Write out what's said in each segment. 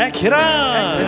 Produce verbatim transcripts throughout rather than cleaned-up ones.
Ekj ran!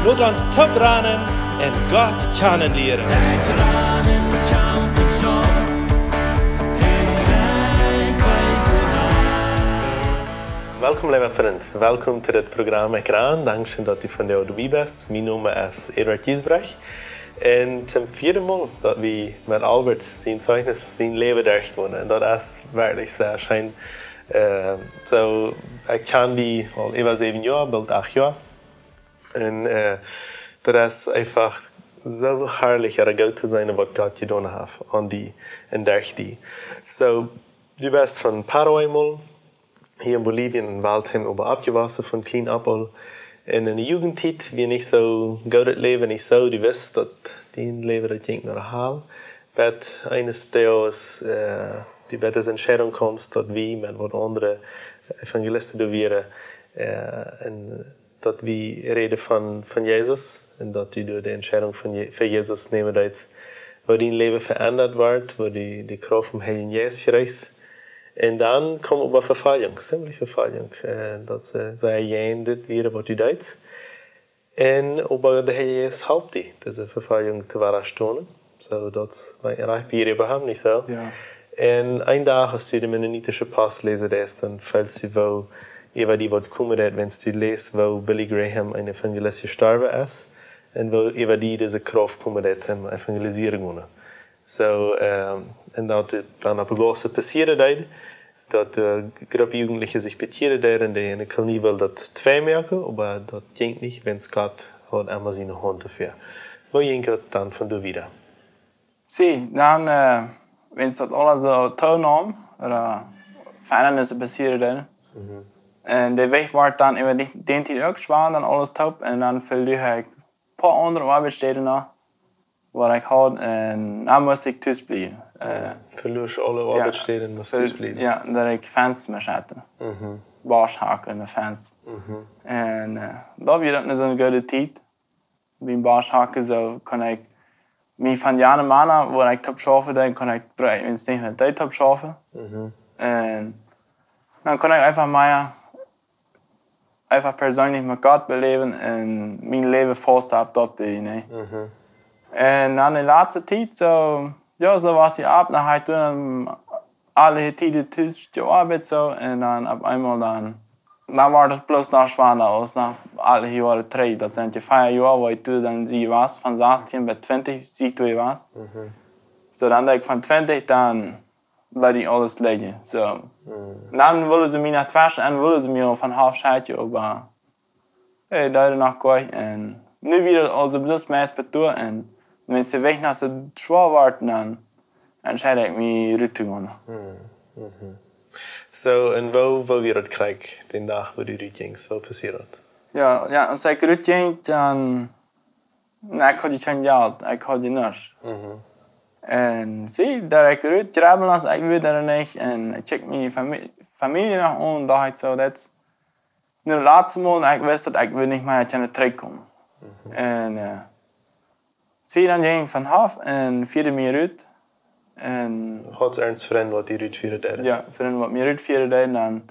Lot ons toop ranen un Gott kjanen lieren. Welkom, leewe Frind. Welkom to dit Programm Ekj ran. Dankscheen, daut du vondoag doabie best. Mien Nomen es Edward Giesbrecht. Un toom vieeden Mol daut wie met Albert sien Zeichnis, sien Läwen derchgonen. Un daut es werkjlich sea scheen. Äh, soo, ekj kjan die aul äwa säwen Joa, boolt acht Joa. Un, äh, daut es eefach soo harlich, ea goot to seenen, waut Gott jedonen haft aun die un derch die. Soo, du best von Paraguay mol hia en Bolivien, en Waldheim, oba oppjewossen von kjlien opp aul. Un enne Jugendtiet wia nich soo goot daut Läwen, nich soo, du wist daut dien Läwen daut jinkj no de Hal. Bat eenes Doages, äh, du bat de Entscheidunk kjeemst, daut wie met waut aundre Evangelisten doa wieren, äh, un daut wie räden von, von Jesus un daut du doa de Entscheidunk von Je-, fa Jesus nämen deetst, woo dien Läwen veendat wort, woo du de Krauft vom Heiljen Jeist kjrieechst. Un dan kjeem oba Vefoljunk, ziemlich Vefoljunk, äh, daut see, see jäajen dit wieren, waut du deetst. Un oba de Heilje Jeist halpt die, dise Vefoljunk to wadastonen. Soo, daut es rajcht bie Abraham, nich soo? Jo. Un een Dach, aus du de Mennonitische Post läsen deist, dan feelst du, woo äwa die waut komen deit, wan du läst, woo Billy Graham, een Evangelist, jestorwen es, un woo äwa die dise Krauft komen deit, om evangelisieren to gonen. Soo, ähm, un daut dan opp de Gauss passieren deed, daut, äh, Grupp Jugendliche sikj bekjieren deeden, dee enne Kolonie wullen daut twei moaken, oba daut jinkj nich, wiels Gott haud emma siene Haunt doafäa. Woo jinkj daut dan von doa wieda? See, dan, äh, wiels daut aules soo toonaum, ooda Veendrungen passieren deeden. Mhm. Un de Wajch wort dan äwa dee, dee Tiet uk schwoa, dan aules toop, un dan veluar ekj poa aundre Oabeitsstäden noch, waut ekj haud, un dan must ekj tus bliewen. Äh, Veluarst aule jo, Oabeitsstäden, must tus bliewen. Jo, daut ekj Fenst must scheten. Mhm. Bosch hacken un Fenst. Mhm. Un, äh, daut wia dan soone goode Tiet. Biem Bosch hacken, soo kunn ekj mie von jane Mana, wua ekj toop schaufen deed, kunn ekj bre-, wiels nich met dee toop schaufen. Mhm. Un dan kunn ekj eefach mea eefach perseenlich met Gott beläwen un mien Läwen faust opp daut bie, nä? Mhm. Un dan de latste Tiet soo, jo, soo wia ekj opp, dan haud ekj dan aule Tieden tus jeoabeit soo, un dan opp eemol dan, dan wort et bloos noch schwanda aus noch aule Joaren trigj. Daut sent je vea Joa, wua ekj dan sie wia, von sastieen bat twintich, sie ekj wia. Mhm. Soo, dan deed ekj von twintich, dan leet ekj aules lijen. Soo. Mm. Dan wullen see mie no Tweschen un wullen see mie von Hoff scheiden, oba, hey, daut noch goot. Un nu wia et aulsoo bloos meist betoen. Un wan de Wajch noch soo schwoa wort, dan entscheed ekj mie rut to gonen. Mm. Mhm. Soo, un woo, woo wia daut krakjt, dän Dach, wua du rut jinjst? Woo passieed daut? Jo, jo, aus ekj rut jinkj, dan, na, ekj haud je kjeen Jelt, ekj haud je nuscht. Mhm. Un see, daut ekj rut jrebben aus, ekj wull doa nich, un ekj kjikj miene Fami-, Famielje noch aun, docht ekj soo, daut es nu daut latste Mol, un ekj wist, daut ekj wudd nich mea kjennen trigjkomen. Mhm. Un, äh, see, dan jinkj ekj von Hoff un fieed mie rut. Un haud ekj eenen Frint, waut die rutfieren deed? Jo, Frint, waut mie rutfieren deed, dan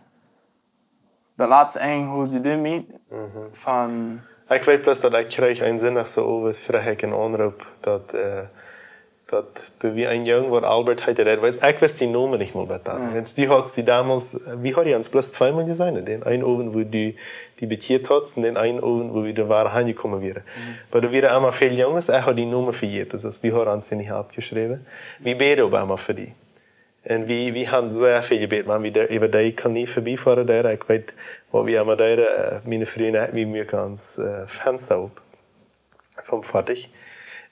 daut latste Enj, woo see doonen mie, mhm, von. Ekj weet bloos, daut ekj kjrieech eenen Sindach soo owes, kjrieech ekj eenen Aunroop, daut, äh, daut doa wia een Jung, waut Albert heet, dee, weetst, ekj wist dien Nomen nich mol bat dan. Jo. Wan du haudst die donmols, äh, wie hauden ons bloos tweemol jeseenen, dän eenen Owent, wua du die bekjieet haudst, un dän eenen Owent, wua wie doa wada hanjekomen wieren. Mhm. Oba doa wieren emma väl Junges, ekj haud dien Nomen vejäten, daut es, wie hauden ons dee nich oppjeschräwen. Wie bäden oba emma fa die. Un wie, wie haben sea väl jebät, wan wie doa äwa dee Kolonie verbiefoaren deeden. Ekj weet, waut wie emma deeden, äh, miene Fru un ekj, wie muaken ons, äh, Fensta op vom Foatich.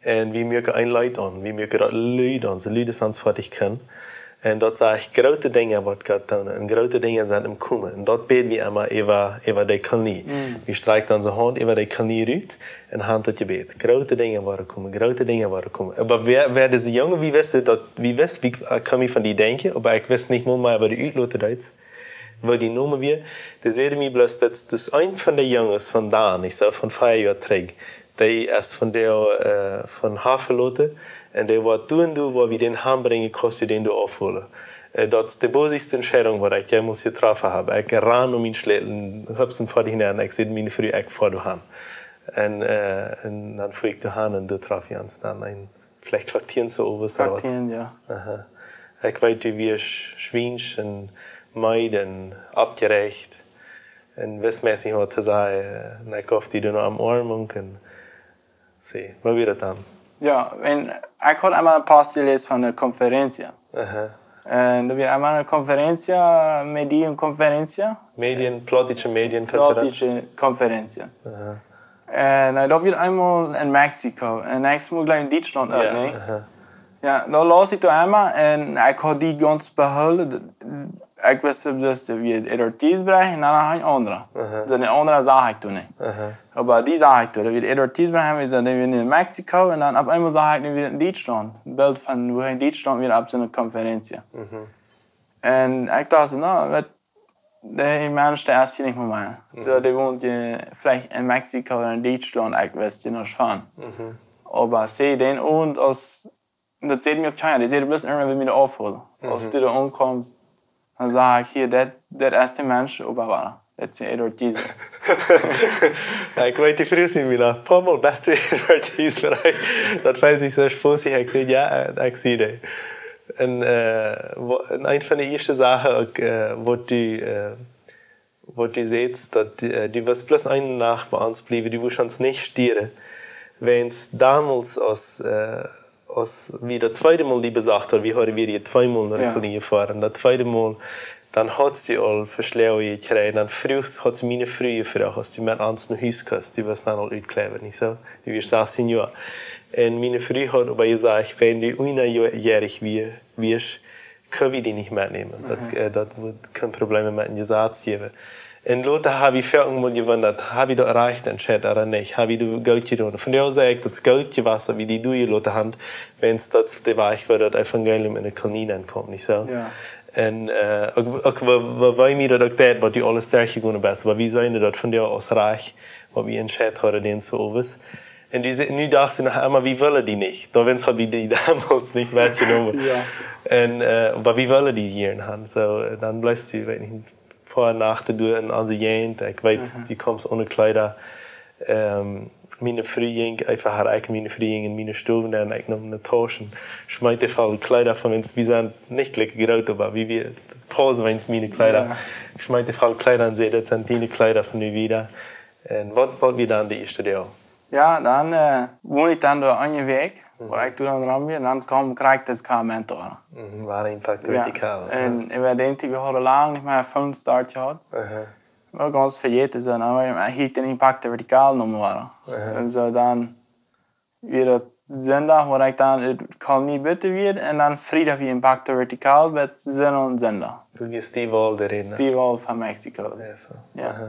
Un wie muaken een Leet aun, wie muaken daut lud aun, soo lud aus ons Foatich kunn. Un daut sajcht, groote Dinja woat Gott doonen, un groote Dinja sent aum Komen. Un daut bäd wie emma äwa, äwa dee Kolonie. Mm. Wie strakjten onse Haunt äwa dee Kolonie rut un haben daut jebät. Groote Dinja woaren komen, groote Dinja woaren komen. Oba wäa, wäa dise Jung, wie wisten daut, wie wisten, wie, äh, kaun mie von die denkjen, oba ekj wist nich mol mea, waut dee utloten deed, woo dee Nomen wia. Dee säd mie bloos, daut, daut es een von dee Junges von dan, ekj saj, von vea Joa trigj. Dee es von dee, äh, von Hoff veloten, un dee woat doonen, doa, wua wie dän hanbrinjen, kaust du dän doa aufholen. Äh, daut es de bosischte Entscheidunk, waut ekj jemols jetroffen hab. Ekj ran om mien Schlätel, hupsen ver die hinja, ekj säd miene Fru, ekj foa doa han. Un, äh, un dan fua ekj doa han un doa troff wie ons dan een, veleicht Klock tieen soo owes ooda waut. Klock tieen, jo. Aha. Ekj weet, du wieescht schwiensch un meed un oppjeräacht. Un wist meist nich waut to sajen. Un ekj haud die dan noch aum Oarm un, see, waut wia daut dan? Jo, un ekj haud eemol een Post jeläst von de Konferenz. Aha. Un doa wia eemol eene Konferenz, Medienkonferenz. Medien, plautdietsche Medienkonferenz. Plautdietsche Konferenz. Aha. Un, äh, daut wia eemol en Mexiko. Un ekj mott jlikj en Dietschlaunt uk, jo, nä? Aha. Jo, doa laus ekj doa eemol un ekj haud die gaunz behoolen. Ekj wist, daut wia Eduard Giesbrecht un dan noch een aundra. Aha. Soo, dän aundra sach ekj doa nich. Aha. Oba die sach ekj doa, daut wia Eduard Giesbrecht, un wie sent dan wada en Mexiko un dan opp eemol sach ekj nu wada en Dietschlaunt. Een Bilt von woo hee en Dietschlaunt wia opp soone Konferenz. Mhm. Un ekj docht soo, na, waut, de Mensch, dee es hia nich mea. Mhm. Soo, dee wont hia veleicht en Mexiko ooda en Dietschlaunt, ekj wist hia nuscht von. Mhm. Oba see, dän Owent, aus, daut säd mie uk kjeena, dee säden bloos irjentwäa, wia mie de Aufhol. Aus, mhm, du doa aunkomst, dan sach ekj, hia, daut, daut es de Mensch, oba wada. Daut es Eduard Giesbrecht. Jo, ekj weet, dee fruach mie noch, poa mol, best du Eduard Giesbrecht? Daut feeld sikj soo spontän, ekj säd, jo, äh, ekj sie dee. Un, äh, wa-, un eent von de ieeschte Sachen uk, äh, waut du, äh, waut du sätst, daut, äh, du wurscht bloos eene Nacht bie ons bliewen, du wurscht ons nich stieren. Wiels donmols, aus, äh, aus wie daut tweede Mol die besocht hauden, wie hauden, wie hauden hia tweemol no de, jo, Kolonie jefoaren. Daut tweede Mol, dan haudst du aul Veschläge jekjräajen, dan fruachst, haudst du miene Fru jefroacht, aus du met ons no Hus kust, du wurscht dan aul utkjleewen, nich soo? Du wieescht sastien Joa. Un miene Fru haud oba jesajcht, wan du unjajäarich wia-, wieescht, kjenn wie die nich metnämen. Daut, mhm, äh, daut woat, kaun Probleme met een Jesaz jäwen. Un lota hab ekj foaken mol jewundat, hab ekj daut rajcht entscheet ooda nich? Hab ekj daut goot jedonen? Vondoag saj ekj, daut es goot jewast, daut wie die doa jelota haben, wiels daut es de Wajch, woo daut Evangelium en de Kolonie aunkomt, nich soo? Jo. Un, äh, uk, uk woo, woo, woo mie daut uk deit, waut du aules derchjegonen best, oba wie seenen daut vondoag aus rajcht, waut wie entscheet hauden, dän Owent. Un dee se-, nu docht ekj noch emma, wie wellen die nich. Doawäajen haud ekj die donmols nich metjenomen. Jo. Un, äh, oba wie wellen die hia haben. Soo, äh, dan bleefst du, weet nich, een poa Nachten doa en onse Jäajent. Ekj weet, mhm, du kjemst one Kjleeda. Ähm, miene Fru jinkj eefach, ekj, miene Fru jinkj en miene Stow, un ekj neem ne Tausch un schmeet dee voll Kjleeda von ons. Wie sent nich jlikj groot, oba wie, wie paussen ons miene Kjleeda. Jo. Ekj schmeet dee voll Kjleeda un säd, daut sent diene Kjleeda von nu wieda. Un waut, waut wia dan de ieeschte Deel? Jo, dan, äh, wond ekj dan doa eene Wäakj, mhm, wua ekj doa dan rom wia, un dan kjeem krakjt daut Carmento aun. Mhm, wia een Pacto, jo, Vertical, aha. Un ekj weet nich, wie hauden lang nich mea Phones doa jehaut. Aha. Wie hauden gaunz vejäten, soo, dan wia ekj hia en Pacto Vertical noch mol. Aha. Un soo dan wia daut Sindach, wua ekj dan ut Kolonie buten wia, un dan Friedach wia en Pacto Vertical, bat Sindach un Sindach. Du best Steve Wall, de Riedna. Steve Wall von Mexiko. Jo, soo. Jo. Aha.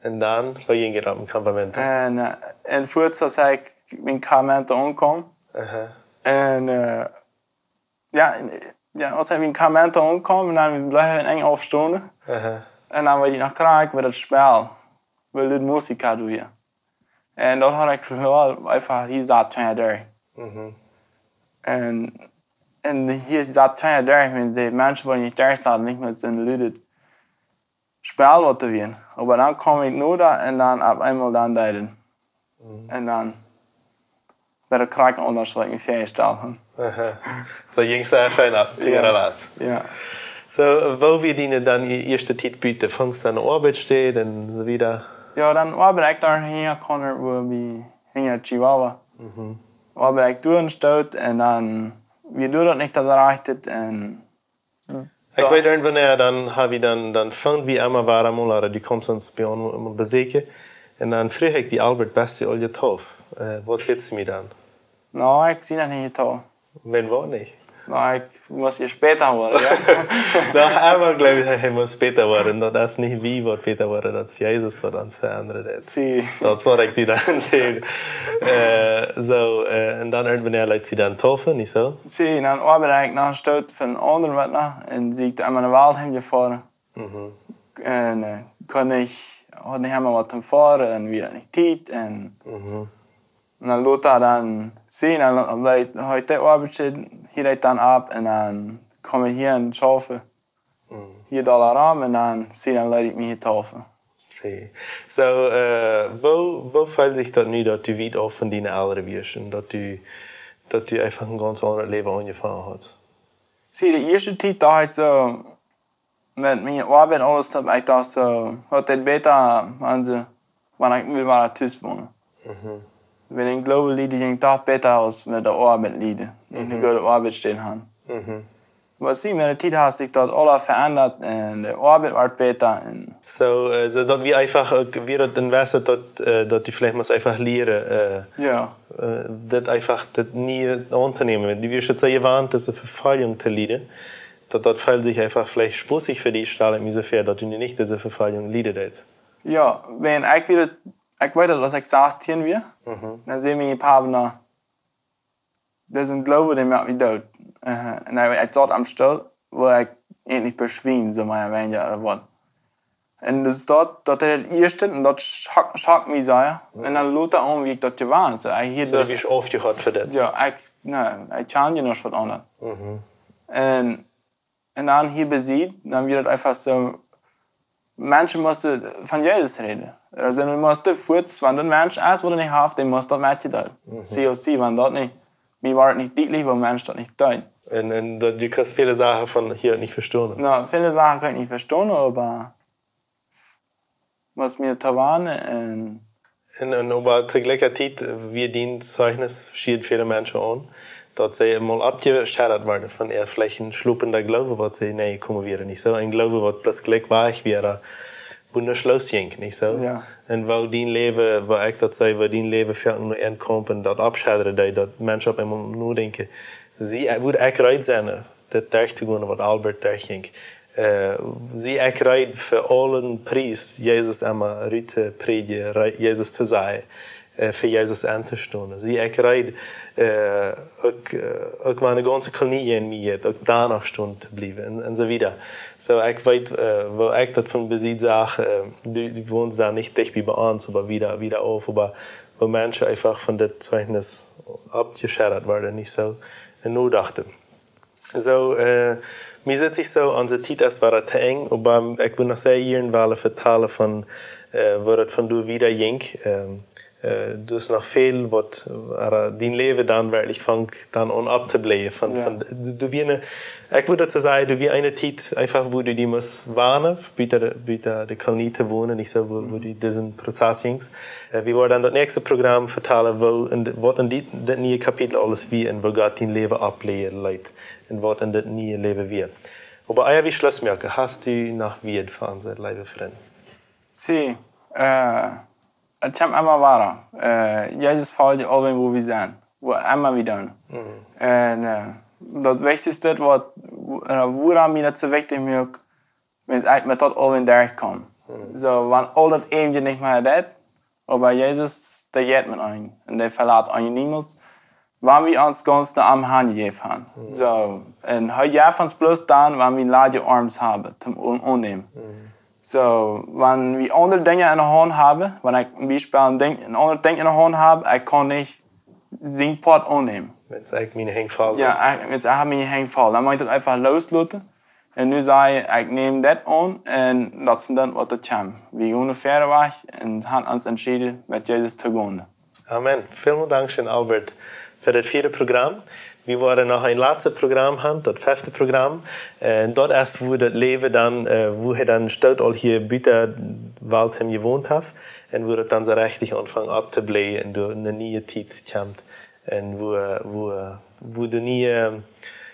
Un dan, woo jinkj et opp een Campamento? Un, äh, un fuaz aus ekj biem Campamento aunkjeem. Aha. Un, äh, jo, un, jo, aus ekj biem Campamento aunkjeem, un dan bleef ekj en eene haulwe Stund. Aha. Un dan wia ekj noch krakjt bie daut Spell, wua de Musik doa wia. Un daut haud ekj veleicht eefach, hia sat kjeena derch. Mhm. Un, un hia sat kjeena derch, wan de Menschen, waut nich derch sauten, nich met sien ludet Spell waut doa wia. Oba dan kjeem ekj noda un dan opp eemol dan deed et. Mhm. Un dan wia et krakjt aundasch, waut ekj mie väajestalt haud. Aha. Soo jinkj et sea scheen opp, jo, Tierra Lats. Jo. Soo, woo wia diene dan ieeschte Tiet buten? Fungst du aun de Oabeitstäd un soo wieda? Jo, dan oabeid ekj doa hinja Corner, wua bie, hinja Chihuahua. Mhm. Oabeid ekj doa en Stoot un dan wia doa daut nich daut rajchte un Ekj weet, irjentwanea dan hab wie dan, dan foond wie emma wada mol, ooda du kjeemst ons bie ons mol besieekjen. Un dan fruach ekj die: "Albert, best du aul jetauft?" Äh, waut sätst du mie dan? "No, ekj sie noch nich jetauft." "Wan, woo nich?" "No, ekj mott ieescht bäta woaren, jo." Noch emma jleew ekj, hee mott bäta woaren. Daut es nich wie waut bäta woaren, daut es Jesus waut ons veendat. See. Daut es waut ekj die dan saj. Äh, soo, äh, un dan irjentwanea leet see dan taufen, nich soo? See, dan oabeid ekj noch en Stoot fa een aundren Wieetna un sie ekj emma no de Welt han jefoaren. Mhm. Un, äh, kunn ekj, haud nich emma waut to foaren un wia nich Tiet un, mhm, un dan lota dan, see, dan, dan, dan, hee deed de Oabeit, hee deed dan opp un dan kom hia un schaufe. Hia Dollar rom un dan, see, dan leet ekj mie hia taufen. See. So, äh, woo, woo feelt sikj daut nu, daut du wiet auf von diene Elren wieescht un daut du, daut du eefach een gaunz aundret Läwen aunjefongen hast? See, de ieeschte Tiet docht ekj soo, met miene Oabeit aules, daut ekj docht soo, waut deit bäta, wan see, wan ekj mie wada tus wonen. Wan ekj jleew, Lied jinkj doch bäta aus met de Oabeit lieden. Nich ne goode Oabeitsstäd han. Oba see, met de Tiet haft sikj daut aula veendat un de Oabeit woat bäta un So, äh, so daut wie eefach, äh, wie daut dan weeten, daut, äh, daut du veleicht must eefach lieren, äh, jo, äh, daut eefach daut niee auntonämen. Du wieescht daut soo jewant, dise Vefoljunk to lieden, daut daut feelt sikj eefach veleicht spussig fa die, stal ekj mie soo väa, daut du nu nich dise Vefoljunk lieden deist. Jo, wan ekj wia, ekj weet daut, aus ekj sastieen wia, dan säd mien Papa noch, daut es een Gloowen, dee moakt mie doot. Äh, un ekj, ekj saut aum Stool, wua ekj eejentlich beschwien, soo mea ooda weinja, ooda waut. Un dus daut, daut es daut ieeschte, un daut schock, schock mie sea. Un dan lota aun, wia ekj daut jewant. Soo, ekj hia So, du dus best aufjehoolt fa dit? Jo, ekj, nä, ekj kjan je noch waut aundasch. Un Un dan hia bie Sied, dan wia daut eefach soo, Menschen musten von Jesus räden. Aulsoo, du must fuaz, wan een Mensch es, waut nich haft, dee must daut met die deelen. C O C, wan daut nich, mie wort nich dietlich, woo Mensch daut nich deed. Un, un daut, du kaust väle Sachen von hia nich vestonen. Na, väle Sachen kaun ekj nich vestonen, oba must mie daut wenden un Un, un oba to jlikje Tiet, äh, wia dien Zeichnis, schieed väle Menschen aun, daut see eemol aufjeschüddelt worden von äa veleicht een schlopenda Gloowen, waut see, nä, komen wia nich soo. Een Gloowen, waut plötzlich wajch wia, wua nuscht losjinkj, nich soo? Jo. Un woo dien Läwen, woo ekj daut see, woo dien Läwen fa nu enkomen, daut aufschüddelt, daut, daut Menschen opp eemol nodenkjen, see, äh, wudd ekj reed sennen, daut derchtogonen, waut Albert derchjinkj. Äh, see ekj reed fa aulen Pries, Jesus emma rut to prädjen, ree-, Jesus to sennen, äh, fa Jesus auntostonen. See ekj reed, äh, uk, äh, uk wan de gaunze Kolonie en mie jeit, uk doano stonen to bliewen, un, un soo wieda. Soo, ekj weet, äh, woo ekj daut von bie Sied sach, äh, du, du wonst doa nich dicht bie ons, oba wieda, wieda auf, oba woo Menschen eefach von dit Zeichnis aufjeschüddelt worden, nich soo, un nodochten. Soo, äh, mie sitst sikj soo, onse Tiet es wada to Enj, oba ekj wudd noch sea jieren wellen vetalen von, äh, woo daut von doa wieda jinkj. Ähm, äh, du hast noch väl waut, äh, dien Läwen dan werkjlich fangt dan aun auftoblieejen. Von, Jo. von, du, du wia ne, ekj wudd daut soo sajen, du wia eene Tiet eefach, wua du die must wennen, buta de, buta de Kolonie to wonen, nich soo, wua, wua du disen Prozess jinkjst. Äh, wie woaren dan daut näakjste Program vetalen, woo en de, waut en dit, dit niee Kapitel aules wia un woo Gott dien Läwen aufblieejen leet. Un waut en dit niee Läwen wia. Oba ea wie Schluss moaken, hast du noch Wieed fa onse leewe Frind? See, äh, et kjemt emma wada. Äh, Jesus folcht aulwäajen, wua wie sent. Wua emma wie doonen. Un, äh, daut wichtichste, waut, äh, wuarom mie daut soo wichtich moakt, wan ekj met daut aul derchkom. Soo, wan aul daut eewje nich mea daut, oba Jesus, dee jeit met ons. Un dee velat ons niemols. Wan wie ons gaunz no am hanjejäft han. Soo, un hee jeft ons bloos dan, wan wie ladje Oarms haben, toom aun-, aunnämen. Soo, wan wie aundre Dinja enne Haunt haben, wan ekj een Biespel een Dinkj, een aundret Dinkj enne Haunt hab, ekj kaun nich sien Poat aunnämen. Wan ekj miene Henj voll Jo, hab. ekj, wan ekj miene Henj voll. Dan mott ekj daut eefach loosloten. Un nu saj ekj, ekj näm daut aun un daut es dan waut et kjemt. Wie gonen wieda wajch un han ons entschieden, met Jesus to gonen. Amen. Välmol dankscheen, Albert, fa daut vieede Program. Wie woaren noch een latstet Program han, daut fefte Program. Un daut es, wua daut Läwen dan, äh, wua hee dan stoot aul hia buta Welt han jewont haft. Un wua daut dan soo rajcht aunfangt auftoblieejen un doa eene niee Tiet kjemt. Un wua, wua, wua de niee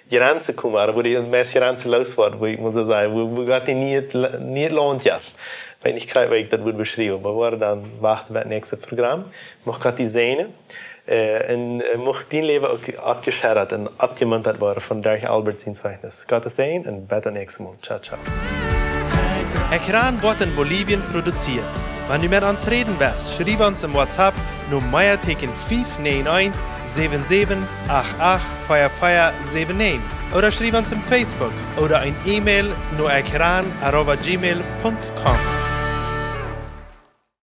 Jrenzen komen, ooda wua de meist Jrenzen loos woaren, wua ekj mott soo sajen, wua, wua Gott dee niee, niee Launt jeft. Weet nich krakjt, woo ekj daut wudd beschriewen, oba wie woaren dan wachten bie daut näakjste Program. Mucht Gott die säajnen, äh, un, äh, mucht dien Läwen uk aufjeschüddelt un aufjemuntat woaren von derch Albert sien Zeichnis. Gottes Säajen un bat daut näakjste Mol. Ciao, ciao. Ekran woat en Bolivien produziert. Wan du met ons räden west, schriew ons em WhatsApp no Meateeken fief näajen eent, säwen säwen acht acht, vea vea säwen näajen ooda schriew ons em Facebook ooda een E-Mail no ekran arroba gmail punkt com.